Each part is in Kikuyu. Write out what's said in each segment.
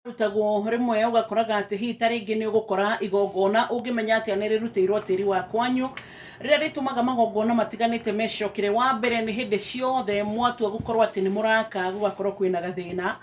Rutagwo rĩmwe ũgakoraga atĩ hihi ta rĩngĩ nĩ ũgũkora igongona ũngĩmenya atĩa nĩ rĩrutĩirwo tĩri wa kwanyu. Rĩrĩa rĩtũmaga magongona matiganĩte mecokere, wa mbere nĩ hĩndĩ ciothe mwatua gũkorwo atĩ nĩ mũraka gũgakorwo kwĩna gathĩna,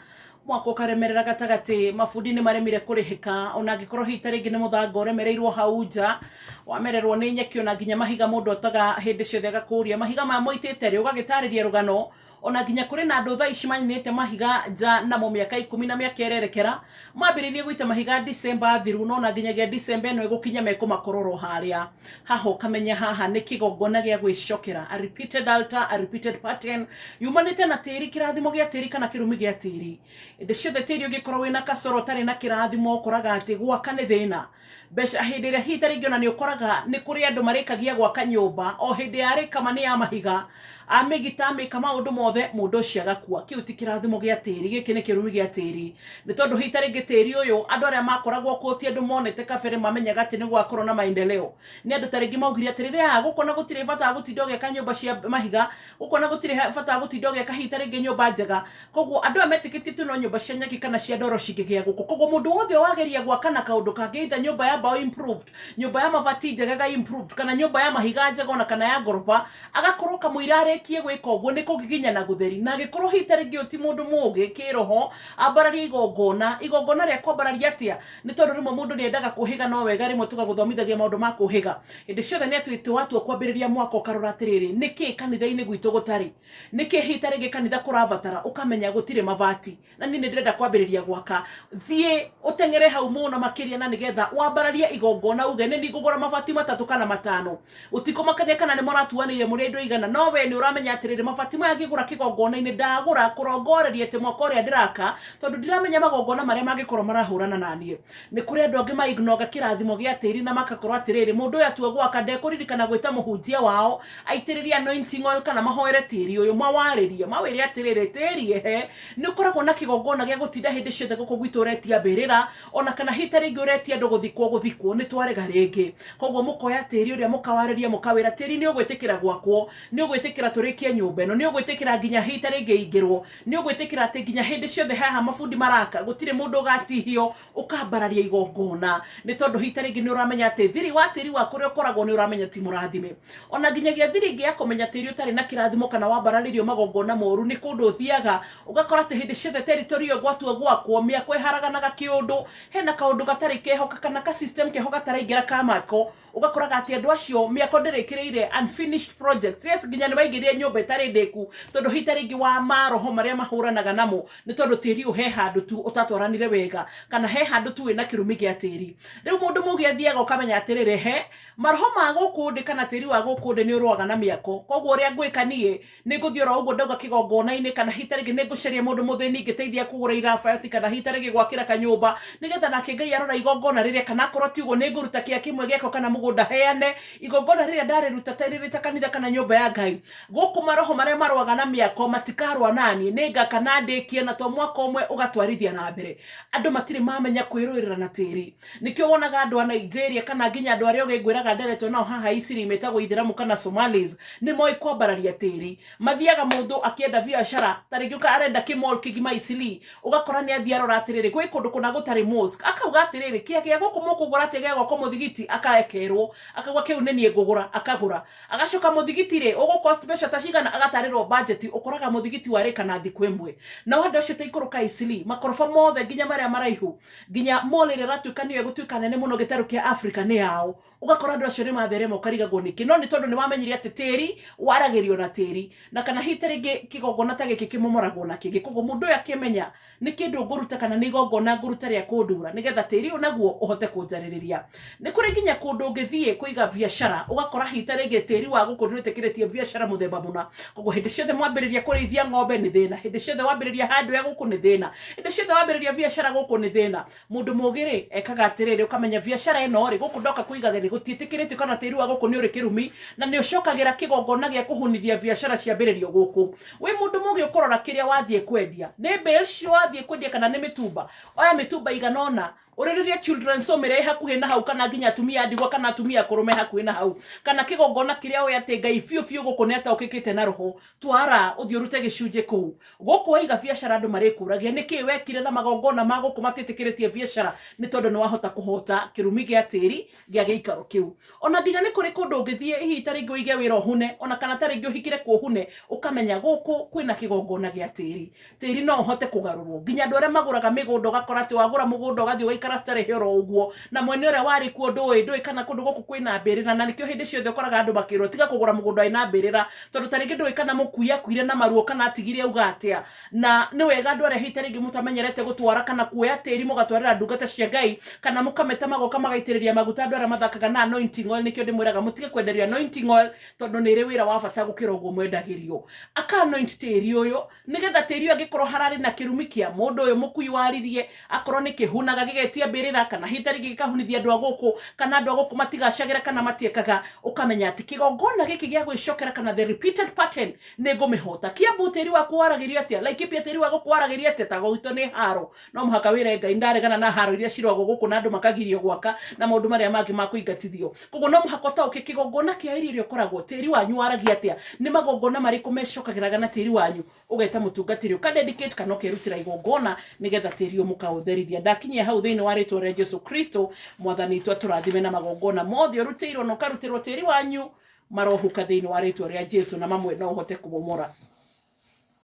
mwaka ũkaremerera gatagatĩ, mabundi nĩ maremire kũrĩhĩka, ona angĩkorwo hihi ta rĩngĩ nĩ mũthanga ũremereirwo hau nja wamererwo nĩ nyeki, ona nginya mahiga mũndũ otaga hĩndĩ ciothe agakũria mahiga maya mũitĩte rĩ, ũgagĩtarĩria rũgano. Ona nginya kũrĩ na andũ thaa ici mainĩte mahiga nja namo mĩaka 10 na mĩaka ĩrerekera, mambĩrĩirie gũita mahiga December thiru, no na nginyagia December ĩno ĩgũkinya mekũmakororwo harĩa haha, ũkamenya haha nĩ kĩgongona gĩa gwĩcokera, a repeated altar, a repeated pattern yumanĩte na tĩri, kĩrathimo gĩa tĩri kana kĩrumi gĩa tĩri. Hĩndĩ ciothe tĩri ũngĩkorwo wĩna kacoro ũtarĩ na kĩrathimo, ũkoraga atĩ gwaka nĩ thĩna, mbeca hĩndĩ ĩrĩa hihi ta rĩngĩ ona nĩ ũkoraga nĩ kũrĩ andũ marĩkagia gwaka nyũmba o hĩndĩ yarĩka ma nĩ ya mahiga, amĩgita amĩka maũndũ mothe, mũndũ ũcio agakua. Kĩu ti kĩrathimo gĩa tĩri, gĩkĩ nĩ kĩrumi gĩa tĩri, nĩ tondũ hihi ta rĩngĩ tĩri ũyũ andũ arĩa makoragwo kuo ti andũ monete kabere mamenyaga atĩ nĩ gwakorwo na maendeleo. Nĩ andũ ta rĩngĩ maugire atĩrĩrĩ, aa gũkũ na gũtirĩ bata wa gũtinda ũgĩaka nyũmba cia mahiga, gũkũ na gũtirĩ bata wa gũtinda ũgĩaka hihi ta rĩngĩ nyũmba njega. Koguo andũ aya metĩkĩtie tu no nyũmba cia nyeki kana cia ndoro cingĩgĩa gũkũ. Koguo mũndũ wothe wageria gwaka na kaũndũ kangĩ, either nyũmba ya mbaũ improved, nyũmba ya mabati njega improved, kana nyũmba ya mahiga njega, ona kana ya ngoroba, agakorwo kamũira arĩkie gwĩka ũguo nĩ kũgiginyana gũtheri. Na angĩkorwo hihi ta rĩngĩ ũyũ ti mũndũ mũũgĩ kĩroho, ambararia igongona. Igongona rĩa kwambararia atĩa? Nĩ tondũ rĩmwe mũndũ nĩ endaga kũhĩga, no wega rĩmwe tũgagũthomithagia maũndũ ma kũhĩga. Hĩndĩ ciothe nĩ atĩ watua kwambĩrĩria mwaka, ũkarora atĩrĩrĩ, nĩkĩ kanitha-inĩ gwitũ gũtarĩ, nĩkĩ hihi ta rĩngĩ kanitha kũrabatara, ũkamenya gũtirĩ mabati na niĩ nĩ ndĩrenda kwambĩrĩria gwaka. Thiĩ ũteng'ere hau mũno makĩria, na nĩgetha wambararie igongona uge nĩ ngũgũra mabati 3 kana 5. Gũtikũmakania kana nĩ mũratuanĩire mũrĩ andũ igana, no we nĩ ũramenya atĩrĩrĩ, mabati maya ngĩgũra kĩgongona-inĩ ndagũra kũrongoreria atĩ mwaka ũrĩa ndĩraka, tondũ ndiramenya magongona marĩa mangĩkorwo marahũrana na niĩ. Nĩ kũrĩ andũ angĩ maignoga kĩrathimo gĩa tĩri na makakorwo atĩrĩrĩ, mũndũ ũyũ atua gwaka ndekũririkana gwĩta mũhunjia wao aitĩrĩrie anointing oil kana mahoere tĩri ũyũ, mawarĩrie, mawĩre atĩrĩrĩ, tĩri ehe, nĩ ũkoragwo na kĩgongona gĩa gũtinda hĩndĩ ciothe gũkũ gwitũ ũretia mbĩrĩra, ona kana hihi ta rĩngĩ ũretia andũ gũthikwo, gũthikwo nĩ twarega rĩngĩ. Koguo mũkoya tĩri ũrĩa mũkawarĩria, mũkawĩra tĩri nĩ ũgwĩtĩkĩra gwakwo, nĩ ũgwĩtĩkĩra tũrĩkie nyũmba ĩno, nĩ ũgwĩtĩkĩra nginya hihi ta rĩngĩ ingĩrwo, nĩ ũgwĩtĩkĩra atĩ nginya hĩndĩ ciothe haha mabundi maraka gũtirĩ mũndũ ũgatihio. Ũkambararia igongona nĩ tondũ hihi ta rĩngĩ nĩ ũramenya atĩ thiri wa tĩri wa kũrĩa ũkoragwo nĩ ũramenya ti mũrathime. Ona nginyagia thiri ĩngĩ ya kũmenya tĩri ũtarĩ na kĩrathimo kana wambararĩrio magongona moru, nĩ kũndũ ũthiaga ũgakora atĩ hĩndĩ ciothe territory ĩyo gwatua gwakwo mĩako ĩharaganaga kĩũndũ, hena kaũndũ gatarĩ kehoka kana ka system keho gataraingĩra ka mako, ũgakoraga atĩ andũ acio mĩako ndĩrĩkĩrĩire, unfinished projects. Yes, nginya nĩ maingĩrire nyũmba ĩtarĩ ndĩku, tondũ hihi ta rĩngĩ wa maroho marĩa mahũranaga namo nĩ tondũ tĩri ũyũ he handũ tu ũtatwaranire wega, kana he handũ tu wĩna kĩrumi gĩa tĩri. Rĩu mũndũ mũgĩ athiaga ũkamenya atĩrĩrĩ, he maroho ma gũkũ ndĩ kana tĩri wa gũkũ ndĩ nĩ ũrũaga na mĩako. Koguo ũrĩa ngwĩka niĩ nĩ ngũthiĩ oro ũguo ndauga kĩgongona-inĩ, kana hihi ta rĩngĩ nĩ ngũcaria mũndũ mũthĩni ngĩteithia kũgũra irabati, kana hihi ta rĩngĩ gwakĩra kanyũmba, nĩgetha nake Ngai arora igongona rĩrĩa, kana akorwo ti ũguo nĩ ngũruta kĩa kĩmwe gĩakwa kana mũgũnda heane igongona rĩrĩa ndarĩruta ta rĩrĩ ta kanitha kana nyũmba ya Ngai. Gũkũ maroho marĩa marũaga na mĩako matikarũa naniĩ, nĩ ngaka na ndĩkie, na to mwaka ũmwe ũgatwarithia na mbere. Andũ matirĩ mamenya kwĩrũĩrĩra na tĩri. Nĩkĩo wonaga andũ a Nigeria kana nginya andũ arĩa ũgĩ ngwĩraga nderetwo nao haha Isiri metagwo Ithĩramu kana Somalis, nĩ moĩ kwambararia tĩri. Mathiaga mũndũ akĩenda biacara, ta rĩngĩ ũka arenda kĩmall kĩgima Isili, ũgakora nĩ athiĩ arora atĩrĩrĩ, gwĩ kũndũ kũna gũtarĩ mosque, akauga atĩrĩrĩ, kĩa gĩa gũkũ mũkũgũra atĩa gĩa gwakwo mũthigiti? Akaekerwo, akauga kĩu nĩ niĩ ngũgũra, akagũra. Agacoka mũthigiti rĩ, ũgũ cost mbeca ta cigana, agatarĩrwo budget, ũkoraga mũthigiti warĩka na thikũ ĩmwe. Nao andũ acio ta ikũrũka Isili, makoroba mothe nginya marĩa maraihu, nginya mall ĩrĩa ĩratuĩka nĩyo ĩgũtuĩka nene mũno gĩtarũ kĩa Africa nĩ yao. Ũgakora andũ acio nĩ matherema, ũkarigagwo nĩkĩ, no nĩ tondũ nĩ wamenyire atĩ tĩri waragĩrio na tĩri, na kana hihi ta rĩngĩ kĩgongona ta gĩkĩ kĩmomoragwo na kĩngĩ. Koguo mũndũ ũyũ akĩmenya nĩ kĩndũ ngũruta kana nĩ igongona ngũruta rĩa kũndura nĩgetha tĩri ũyũ naguo ũhote kũnjarĩrĩria. Nĩ kũrĩ nginya kũndũ ũngĩthiĩ kũiga biacara, ũgakora hihi ta rĩngĩ tĩri wa gũkũ ndwĩtĩkĩrĩtie biacara mũthemba mũna. Koguo hĩndĩ ciothe mwambĩrĩria kũrĩithia ng'ombe nĩ thĩna, hĩndĩ ciothe wambĩrĩria handũ ya gũkũ nĩ thĩna, hĩndĩ ciothe wambĩrĩria biacara gũkũ nĩ thĩna. Mũndũ mũgĩ rĩ ekaga atĩrĩrĩ, ũkamenya biacara ĩno rĩ gũkũ ndoka kũiga rĩ gũtiĩtĩkĩrĩtio, kana tĩri wa gũkũ nĩ ũrĩ kĩrumi, na nĩ ũcokagĩra kĩgongona gĩa kũhunithia biacara ciambĩrĩrio gũkũ. Wĩ mũndũ mũgĩ ũkũrora kĩrĩa wathiĩ kwendia, nĩ bales wathiĩ kwendia kana nĩ mĩtumba. Oya mĩtumba igana ũna, Ũrĩrĩrie children's home ĩrĩa ĩ hakuhĩ na hau, kana nginya atumia a ndigwa kana atumia akũrũ me hakuhĩ na hau, kana kĩgongona kĩrĩa ũĩ atĩ Ngai biũ biũ gũkũ nĩ ataũkĩkĩte na roho, twara ũthiĩ ũrute gĩcunjĩ kũu. Gũkũ waiga biacara andũ marĩkũragia nĩkĩ wekire na magongona ma gũkũ matiĩtĩkĩrĩtie biacara, nĩ tondũ nĩ wahota kũhota kĩrumi gĩa tĩri gĩa gĩikaro kĩu. Ona nginya nĩ kũrĩ kũndũ ũngĩthiĩ hihi ta rĩngĩ ũige wĩra ũhune, ona kana ta rĩngĩ ũhikĩre kuo ũhune, ũkamenya gũkũ kwĩna kĩgongona gĩa tĩri. Tĩri no ũhote kũgarũrwo. Nginya andũ arĩa magũraga mĩgũnda ũgakora atĩ wagũra mũgũnda ũgathiĩ ũgaikara starehe oro ũguo, na mwene ũrĩa warĩ kuo ndũĩ kana kũndũ gũkũ kwĩna mbĩrĩra, na nĩkĩo hĩndĩ ciothe ũkoraga andũ makĩrwo tiga kũgũra mũgũnda wĩna mbĩrĩra, tondũ ta rĩngĩ ndũĩ kana mũkui akuire na maruo kana atigire auga atĩa. Na nĩ wega andũ arĩa hihi ta rĩngĩ mũtamenyerete gũtwara kana kuoya tĩri mũgatwarĩra ndungata cia Ngai, kana mũkameta magoka magaitĩrĩria maguta andũ arĩa mathakaga na anointing oil. Nĩkĩo ndĩmwĩraga mũtige kwenderio anointing oil, tondũ nĩ ĩrĩ wĩra wa bata gũkĩra ũguo mwendagĩrio. Aka anoint tĩri ũyũ nĩgetha tĩri ũyũ angĩkorwo hararĩ na kĩrumi kĩa mũndũ ũyũ mũkui waririe, akorwo nĩ kĩhunaga gĩgetia mbĩrĩra, kana hihi ta rĩngĩ gĩkahunithia andũ a gũkũ, kana andũ a gũkũ matigacagĩra kana matiekaga, ũkamenya atĩ kĩgongona gĩkĩ gĩa gwĩcokera kana the repeated pattern nĩ ngũmĩhota. Kiambu tĩri waku waragĩrio atĩa? Laikipia tĩri wa gũkũ waragĩrio atĩa? Ta gwitũ nĩ haro, no mũhaka wĩre Ngai ndaregana na haro iria cirwagwo gũkũ na andũ makagirio gwaka na maũndũ marĩa mangĩ ma kũingatithio. Koguo no mũhaka ũtaũke kĩgongona kĩa area ĩrĩa ũkoragwo, tĩri wanyu waragia atĩa, nĩ magongona marĩkũ mecokagĩraga na tĩri wanyu, ũgeta mũtungatĩri ũka dedicate kana ũkerutĩra igongona nĩgetha tĩri ũyũ mũkaũtherithia. Ndakinyia hau thĩinĩ wa rĩtwa rĩa Jesu Kristo mwathani witũ, atũrathime na magongona mothe ũrutĩirwo na ũkarutĩrwo tĩri wanyu marohuka thĩinĩ wa rĩtwa rĩa Jesu, na mamwe no ũhote kũmomora.